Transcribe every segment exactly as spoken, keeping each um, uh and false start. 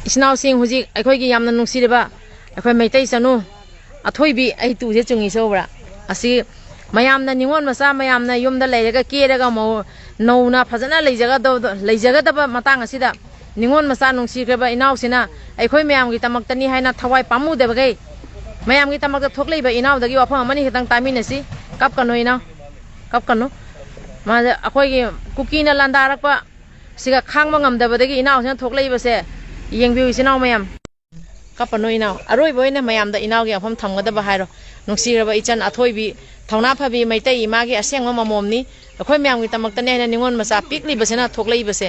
ꯏꯆꯤꯟ ꯏꯅꯥꯎꯁꯤꯡ, ꯍꯧꯖꯤꯛ ꯑꯩꯈꯣꯏꯒꯤ ꯌꯥꯝꯅ ꯅꯨꯡꯁꯤꯔꯕ ꯑꯩꯈꯣꯏ ꯃꯩꯇꯩ ꯆꯅꯨ ꯑꯊꯣꯏꯕꯤ, ꯑꯩ ꯇꯨꯁꯦ ꯆꯨꯝꯉꯤꯁꯦ ꯎꯕ꯭ꯔꯥ? ꯑꯁꯤ ꯃꯌꯥꯝꯅ, ꯅꯤꯉꯣꯜ ꯃꯆꯥ ꯃꯌꯥꯝꯅ ꯌꯨꯝꯗ ꯂꯩꯔꯒ ꯀꯦꯔꯒ ꯃꯧ-, ꯅꯧꯅ ꯐꯖꯅ ꯂꯩꯖꯒꯗꯕ, ꯂꯩꯖꯒꯗꯕ ꯃꯇꯥꯡ ꯑꯁꯤꯗ, ꯅꯤꯉꯣꯜ ꯃꯆꯥ ꯅꯨꯡꯁꯤꯈ꯭ꯔꯕ ꯏꯅꯥꯎꯁꯤꯅ ꯑꯩꯈꯣꯏ ꯃꯌꯥꯝꯒꯤꯗꯃꯛꯇꯅꯤ ꯍꯥꯏꯅ ꯊꯋꯥꯏ ꯄꯥꯝꯃꯨꯗꯕꯈꯩ, ꯃꯌꯥꯝꯒꯤꯗꯃꯛꯇ ꯊꯣꯛꯂꯛꯏꯕ ꯏꯅꯥꯎꯗꯒꯤ ꯋꯥꯐꯝ ꯑꯃꯅꯤ ꯈꯛꯇꯪ ꯇꯥꯃꯤꯟꯅꯁꯤ꯫ ꯀꯞꯀꯅꯨ ꯏꯅꯥꯎ, ꯀꯞꯀꯅꯨ꯫ ꯃꯥꯁꯦ ꯑꯩꯈꯣꯏꯒꯤ ꯀꯨꯀꯤꯅ ꯂꯥꯟꯗꯥꯔꯛꯄ ꯁꯤꯒ ꯈꯥꯡꯕ ꯉꯝꯗꯕꯗꯒꯤ ꯏꯅꯥꯎꯁꯤꯅ ꯊꯣꯛꯂꯛꯏꯕꯁꯦ ꯌꯦꯡꯕꯤꯌꯨ, ꯏꯆꯤꯟ ꯏꯅꯥꯎ ꯃꯌꯥꯝ꯫ ꯀꯞꯄꯅꯨ ꯏꯅꯥꯎ꯫ ꯑꯔꯣꯏꯕ ꯑꯣꯏꯅ ꯃꯌꯥꯝꯗ ꯏꯅꯥꯎꯒꯤ ꯋꯥꯐꯝ ꯊꯝꯒꯗꯕ ꯍꯥꯏꯔꯣ꯫ ꯅꯨꯡꯁꯤꯔꯕ ꯏꯆꯟ ꯑꯊꯣꯏꯕꯤ, ꯊꯧꯅꯥ ꯐꯕꯤ ꯃꯩꯇꯩ ꯏꯃꯥꯒꯤ ꯑꯁꯦꯡꯕ ꯃꯃꯣꯝꯅꯤ꯫ ꯑꯩꯈꯣꯏ ꯃꯌꯥꯝꯒꯤꯗꯃꯛꯇꯅꯦ ꯍꯥꯏꯅ ꯅꯤꯉꯣꯜ ꯃꯆꯥ ꯄꯤꯛꯂꯤꯕꯁꯤꯅ ꯊꯣꯛꯂꯛꯏꯕꯁꯦ꯫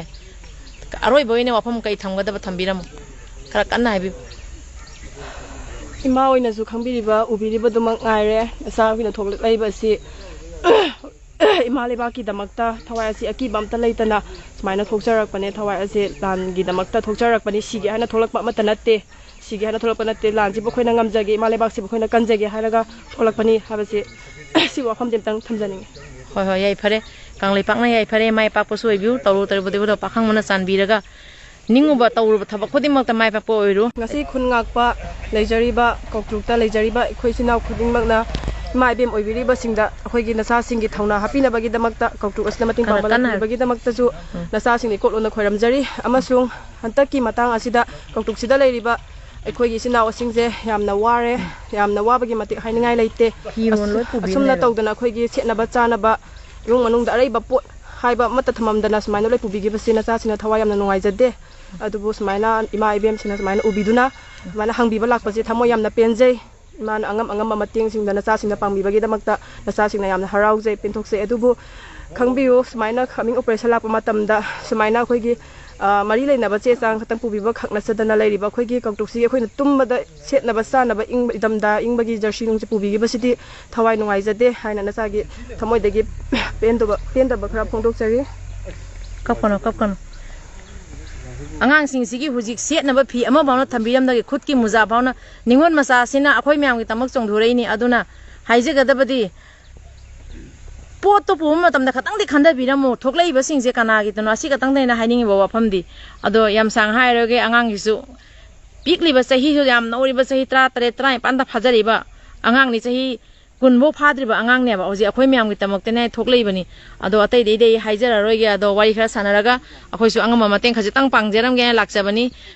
ꯑꯔꯣꯏꯕ ꯑꯣꯏꯅ ꯋꯥꯐꯝ ꯀꯩ ꯊꯝꯒꯗꯕ ꯊꯝꯕꯤꯔꯝꯃꯨ꯫ ꯈꯔ ꯀꯟꯅ ꯍꯥꯏꯕꯤꯌꯨ꯫ ꯏꯃꯥ ꯑꯣꯏꯅꯁꯨ ꯈꯪꯕꯤꯔꯤꯕ, ꯎꯕꯤꯔꯤꯕꯗꯨꯃꯛ ꯉꯥꯏꯔꯦ꯫ ꯏꯆꯥ ꯑꯩꯈꯣꯏꯅ ꯊꯣꯛꯂꯛꯂꯛꯏꯕ ꯑꯁꯤ ꯏꯃꯥ ꯂꯩꯕꯥꯛꯀꯤꯗꯃꯛꯇ ꯊꯋꯥꯏ ꯑꯁꯤ ꯑꯀꯤꯕ ꯑꯝꯇ ꯂꯩꯇꯅ ꯁꯨꯃꯥꯏꯅ ꯊꯣꯛꯆꯔꯛꯄꯅꯦ꯫ ꯊꯋꯥꯏ ꯑꯁꯤ ꯂꯥꯟꯒꯤꯗꯃꯛꯇ ꯊꯣꯛꯆꯔꯛꯄꯅꯤ, ꯁꯤꯒꯦ ꯍꯥꯏꯅ ꯊꯣꯛꯂꯛꯄ ꯑꯃꯠꯇ ꯅꯠꯇꯦ꯫ ꯁꯤꯒꯦ ꯍꯥꯏꯅ ꯊꯣꯛꯂꯛꯄ ꯅꯠꯇꯦ꯫ ꯂꯥꯟꯁꯤꯕꯨ ꯑꯩꯈꯣꯏꯅ ꯉꯝꯖꯒꯦ, ꯏꯃꯥ ꯂꯩꯕꯥꯛꯁꯤꯕꯨ ꯑꯩꯈꯣꯏꯅ ꯀꯟꯖꯒꯦ ꯍꯥꯏꯔꯒ ꯊꯣꯛꯂꯛꯄꯅꯤ ꯍꯥꯏꯕꯁꯤ ꯁꯤ ꯋꯥꯐꯝꯁꯤ ꯑꯝꯇꯪ ꯊꯝꯖꯅꯤꯡꯉꯤ꯫ ꯍꯣꯏ, ꯍꯣꯏ, ꯌꯥꯏꯐꯔꯦ꯫ ꯀꯪꯂꯩꯄꯥꯛꯅ ꯌꯥꯏꯐꯔꯦ, ꯃꯥꯏ ꯄꯥꯛꯄꯁꯨ ꯑꯣꯏꯕꯤꯌꯨ꯫ ꯇꯧꯔꯨ ꯇꯧꯔꯨꯕꯗꯨ ꯄꯥꯈꯪꯕꯅ ꯆꯥꯟꯕꯤꯔꯒ ꯅꯤꯡꯉꯨꯕ ꯇꯧꯔꯨꯕ ꯊꯕꯛ ꯈꯨꯗꯤꯡꯃꯛꯇ ꯃꯥꯏ ꯄꯥꯛꯄ ꯑꯣꯏꯔꯨ꯫ ꯉꯁꯤ ꯈꯨꯟ ꯉꯥꯛꯄ ꯂꯩꯖꯔꯤꯕ, ꯀꯧꯇ꯭ꯔꯨꯛꯇ ꯂꯩꯖꯔꯤꯕ ꯑꯩꯈꯣꯏ ꯏꯆꯤꯟ ꯏꯅꯥꯎ ꯈꯨꯗꯤꯡꯃꯛꯅ ꯏꯃꯥ ꯏꯕꯦꯝ ꯑꯣꯏꯕꯤꯔꯤꯕꯁꯤꯡꯗ ꯑꯩꯈꯣꯏꯒꯤ ꯅꯆꯥꯁꯤꯡꯒꯤ ꯊꯧꯅ ꯍꯥꯞꯄꯤꯅꯕꯒꯤꯗꯃꯛꯇ, ꯀꯧꯇ꯭ꯔꯨꯛ ꯑꯁꯤꯗ ꯃꯇꯦꯡ ꯈꯔ ꯄꯥꯡꯕ ꯀꯟꯅ ꯍꯥꯏꯌꯨ꯫ ꯂꯥꯛꯄꯤꯕꯒꯤꯗꯃꯛꯇꯁꯨ ꯎꯝ꯫ ꯅꯆꯥꯁꯤꯡꯗ ꯏꯀꯣꯛꯂꯣꯟꯅ ꯈꯣꯏꯔꯝꯖꯔꯤ꯫ ꯑꯃꯁꯨꯡ ꯍꯟꯗꯛꯀꯤ ꯃꯇꯥꯡ ꯑꯁꯤꯗ ꯀꯧꯇ꯭ꯔꯨꯛꯁꯤꯗ ꯂꯩꯔꯤꯕ ꯑꯩꯈꯣꯏꯒꯤ ꯏꯆꯤꯟ ꯏꯅꯥꯎꯁꯤꯡꯁꯦ ꯌꯥꯝꯅ ꯋꯥꯔꯦ, ꯌꯥꯝꯅ ꯋꯥꯕꯒꯤ ꯃꯇꯤꯛ ꯍꯥꯏꯅꯤꯡꯉꯥꯏ ꯂꯩꯇꯦ꯫ ꯐꯤꯔꯣꯜ ꯑꯁ-, ꯂꯣꯏ ꯄꯨꯕꯤ ꯑꯁꯨꯝꯅ ꯂꯩꯔꯦ꯫ ꯇꯧꯗꯅ ꯑꯩꯈꯣꯏꯒꯤ ꯁꯦꯠꯅꯕ ꯆꯥꯅꯕ, ꯏꯃꯨꯡ ꯃꯅꯨꯡꯗ ꯑꯔꯩꯕ ꯄꯣꯠ ꯍꯥꯏꯕ ꯑꯃꯠꯇ ꯊꯝꯃꯝꯗꯅ ꯁꯨꯃꯥꯏꯅ ꯂꯣꯏ ꯄꯨꯕꯤꯈꯤꯕꯁꯤ ꯅꯆꯥꯁꯤꯡꯅ ꯊꯋꯥꯏ ꯌꯥꯝꯅ ꯅꯨꯡꯉꯥꯏꯖꯗꯦ꯫ ꯑꯗꯨꯕꯨ ꯁꯨꯃꯥꯏꯅ ꯏꯃꯥ ꯏꯕꯦꯝꯁꯤꯡꯅ ꯁꯨꯃꯥꯏꯅ ꯎꯕꯤꯗꯨꯅ ꯁꯨꯃꯥꯏꯅ ꯍꯪꯕꯤꯕ ꯂꯥꯛꯄꯁꯦ ꯊꯃꯣꯏ ꯌꯥꯝꯅ ꯄꯦꯟꯖꯩ꯫ ꯏꯃꯥꯅ ꯑꯉꯝ ꯑꯉꯝꯕ ꯃꯇꯦꯡꯁꯤꯡꯗ ꯅꯆꯥꯁꯤꯡꯗ ꯄꯥꯡꯕꯤꯕꯒꯤꯗꯃꯛꯇ ꯅꯆꯥꯁꯤꯡꯅ ꯌꯥꯝꯅ ꯍꯔꯥꯎꯖꯩ, ꯄꯦꯟꯊꯣꯛꯆꯩ꯫ ꯑꯗꯨꯕꯨ ꯈꯪꯕꯤꯌꯨ, ꯁꯨꯃꯥꯏꯅ coming operation ꯂꯥꯛꯄ ꯃꯇꯝꯗ ꯁꯨꯃꯥꯏꯅ ꯑꯩꯈꯣꯏꯒꯤ, ꯑ, ꯃꯔꯤ ꯂꯩꯅꯕ ꯆꯦ ꯆꯥꯡ ꯈꯛꯇꯪ ꯄꯨꯕꯤꯕ ꯈꯛ ꯅꯠꯆꯗꯅ ꯂꯩꯔꯤꯕ ꯑꯩꯈꯣꯏꯒꯤ ꯀꯧꯇ꯭ꯔꯨꯛꯁꯤꯒꯤ ꯑꯩꯈꯣꯏꯅ ꯇꯨꯝꯕꯗ ꯁꯦꯠꯅꯕ ꯆꯥꯅꯕ ꯏꯪꯕ, ꯏꯪꯊꯝꯊꯥ ꯏꯪꯕꯒꯤ ꯖꯔꯁꯤ ꯅꯨꯡꯁꯤ ꯄꯨꯕꯤꯈꯤꯕꯁꯤꯗꯤ ꯊꯋꯥꯏ ꯅꯨꯡꯉꯥꯏꯖꯗꯦ ꯍꯥꯏꯅ ꯅꯆꯥꯒꯤ ꯊꯃꯣꯏꯗꯒꯤ ꯄꯦꯟꯗꯕ, ꯄꯦꯟꯗꯕ ꯈꯔ ꯐꯣꯡꯗꯣꯛꯆꯔꯤ꯫ ꯀꯞꯀꯅꯨ, ꯀꯞꯀꯅꯨ꯫ ꯑꯉꯥꯡꯁꯤꯡꯁꯤꯒꯤ ꯍꯧꯖꯤꯛ ꯁꯦꯠꯅꯕ ꯐꯤ ꯑꯃꯐꯥꯎꯅ ꯊꯝꯕꯤꯔꯝꯗꯒꯦ, ꯈꯨꯠꯀꯤ ꯃꯨꯖꯥ ꯐꯥꯎꯅ꯫ ꯅꯤꯉꯣꯜ ꯃꯆꯥꯁꯤꯅ ꯑꯩꯈꯣꯏ ꯃꯌꯥꯝꯒꯤꯗꯃꯛ ꯆꯣꯡꯊꯣꯔꯛꯏꯅꯤ꯫ ꯑꯗꯨꯅ ꯍꯥꯏꯖꯒꯗꯕꯗꯤ, ꯄꯣꯠꯇꯣ ꯄꯨꯕ ꯃꯇꯝꯗ ꯈꯇꯪꯗꯤ ꯈꯟꯊꯕꯤꯔꯝꯃꯣ, ꯊꯣꯛꯂꯛꯏꯕꯁꯤꯡꯁꯦ ꯀꯅꯥꯒꯤꯗꯅꯣ, ꯑꯁꯤ ꯈꯇꯪꯗ ꯑꯩꯅ ꯍꯥꯏꯅꯤꯡꯉꯤꯕ ꯋꯥꯐꯝꯗꯤ꯫ ꯑꯗꯣ ꯌꯥꯝ ꯁꯥꯡ ꯍꯥꯏꯔꯣꯏꯒꯦ, ꯑꯉꯥꯡꯒꯤꯁꯨ ꯄꯤꯛꯂꯤꯕ ꯆꯍꯤꯁꯨ ꯌꯥꯝ ꯅꯧꯔꯤꯕ, ꯆꯍꯤ ꯇꯔꯥ ꯇꯔꯦꯠ, ꯇꯔꯥꯅꯤꯄꯥꯟꯗ ꯐꯥꯖꯔꯤꯕ ꯑꯉꯥꯡꯅꯤ, ꯆꯍꯤ ꯀꯨꯟꯐꯧ ꯐꯥꯗ꯭ꯔꯤꯕ ꯑꯉꯥꯡꯅꯦꯕ ꯍꯧꯖꯤꯛ ꯑꯩꯈꯣꯏ ꯃꯌꯥꯝꯒꯤꯗꯃꯛꯇꯅꯦ ꯊꯣꯛꯂꯛꯏꯕꯅꯤ꯫ ꯑꯗꯣ ꯑꯇꯩꯗꯤ ꯑꯩꯗꯤ ꯑꯩ ꯍꯥꯏꯖꯔꯔꯣꯏꯒꯦ꯫ ꯑꯗꯣ ꯋꯥꯔꯤ ꯈꯔ ꯁꯥꯟꯅꯔꯒ ꯑꯩꯈꯣꯏꯁꯨ ꯑꯉꯝꯕ ꯃꯇꯦꯡ ꯈꯖꯤꯛꯇꯪ ꯄꯥꯡꯖꯔꯝꯒꯦ ꯍꯥꯏꯅ ꯂꯥꯛꯆꯕꯅꯤ꯫